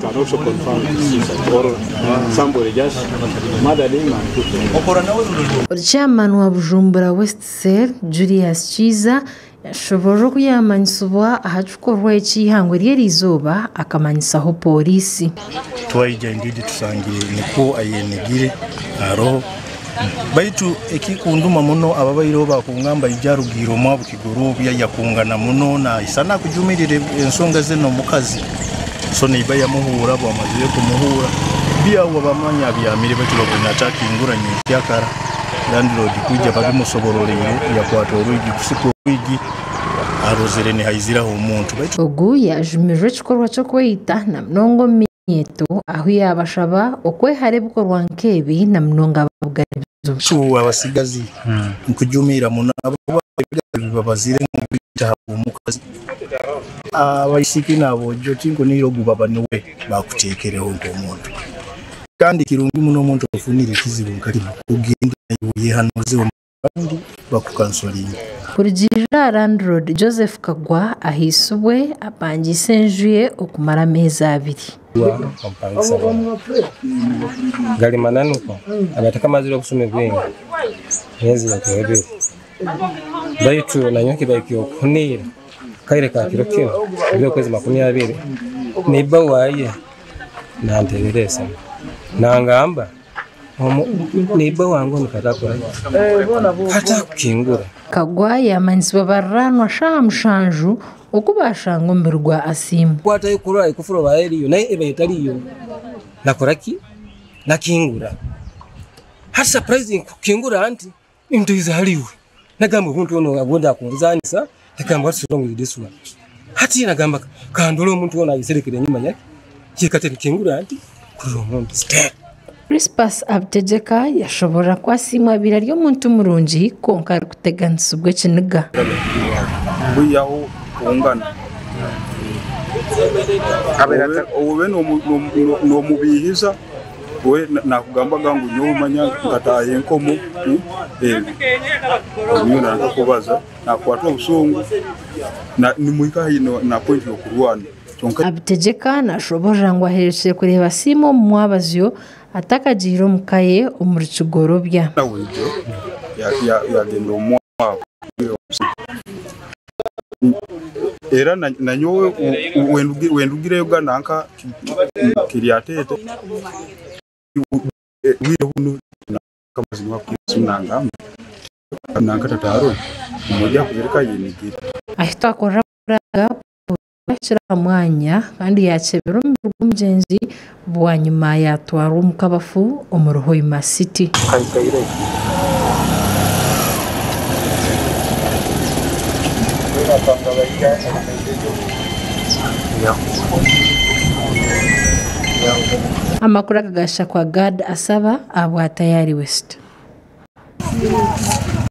can also confirm suicide or somebody just murdered him and put him. Chairman wa Bujumbura West Cell, Julius Kiiza yashoborora oku yaamanyisibwa aha kikorwa eki eihangwe ry'eriizooba akamanyisaho pooriisi. Twaija indeed tusangire nikwo ayenigire aroho baitu ekikunduma muno ababaireho bakungamba ija arugiire omwabo kigorobya yakungana muno naisana akujumirira ensonga ze n'omukazi so neiba yamuhuura bwamazire kumuhuura byawa bamanya abyamire baitu babona atakingura nyenkyakara landlord kwija babimusobororeire yakwata orwigi kusika orwigi arozere nihaiziraho omuntu baitu Ogu yajumirira ekikorwa ky'okweyita na munonga omu minyeeto ahu yaabashaba okwehara ebikorwa nk'ebi na munonga ababugana ebizibu. So abasigazi nkujumiira muno abo babazire ngu kwita omukazi abaisiki n'aboojo tinkunihira ogu baba niwe bakuteekereho nk'omuntu kandi kirungi muno omuntu ofunire ekizibu nka kinu kugenda oyehanuze abandi bakukansolinga. Kurugiirira aha landlord Joseph Kagwa ahaisibwe apangiise enju ye okumara ameezi abiri. Ompangisa gali mananuko abataka obusumi bwingi myezi nka ebiri baitu nanyowe kibaire okuhuniira kaire ka kiro kinu ebiro okwezi 20 neiba waye nanterera esimu nangamba neiba wange onu katakora katakukingura. Kagwa yaamanyisibwa bariraanwa shaaha 7 oku bashanga omubiri gwa Asiimwe. Kwatayo kurora ekufuro baeriyo naye eba etaliyo nakoraki nakingura hati surprising kukingura nti ntoiza haliwe nagamba omuntu ono agonda akunzanisa nagamba what's wrong with this one hati nagamba kandole omuntu ono ayiserekere enyuma yake kikate nikingura nti kurora omuntu step. Crispus Abitegeka yashoborora ku Asiimwe abaire ari omuntu murungi kwonka arikuteganisibwa ekiniga. Bwiyaho kungana obe nomubihiza we nakugambaga ngu nyowe manya nkataaha enkomo nyowe nakakubaza nakwata obusungu nimuhika haihi na point y'okurwana. Abitegeka nashoborora ngu aherekire kureeba Asiimwe omu mwabazyo atakagiire omu ka ye omuri Kigorobya. Yagenda omwabo era nanyowe wendugireyo nanka kiryatete wire huno kamazima nangamba nanka tataro mmoja kubereka yenigire. Ahi twakorera kira mwanya kandi yakyebera omubiri gw'omugyenzi bwanyima yatwarwa omu kabafu omuri Hoima City. Amakuru aga gashakwa Gad Asaba abwa Tayari West.